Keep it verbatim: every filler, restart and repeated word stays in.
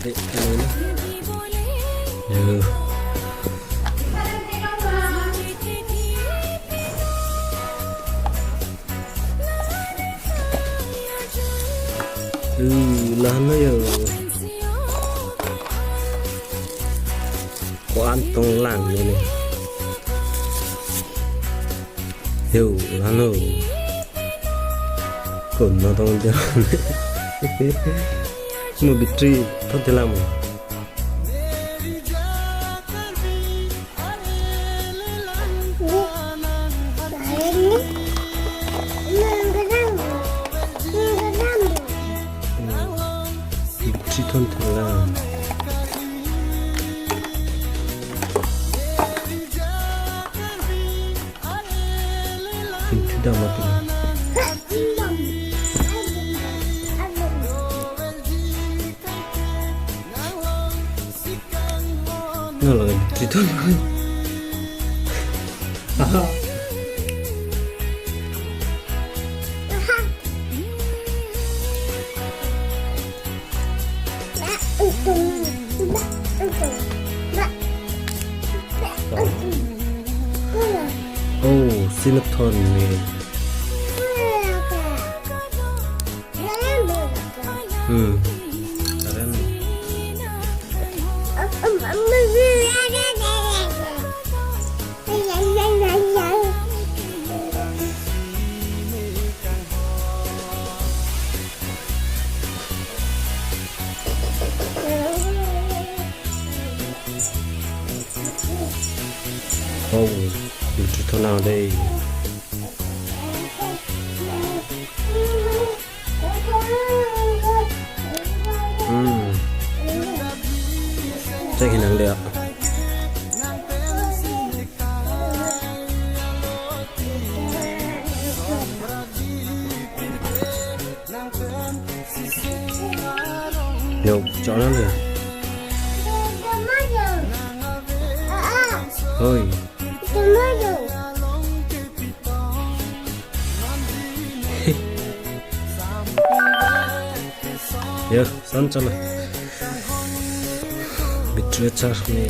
Ade, hello na. Yo. Uh, lahan lo yo. Ko-an tong lang lo ne. Yo, lahan lo. Ko-an tong lang. Mo battery thot thelang mo. Battery thot thelang. Pintu dam mati. No, lagi battery thot. Oh, sinathon ni. Hmm. Karen. Oh, battery thot nang dei. Hmm. Cek hinang dei. Yo, chok nang dei. Hoi. Yo, son chalo. Battery charge ni.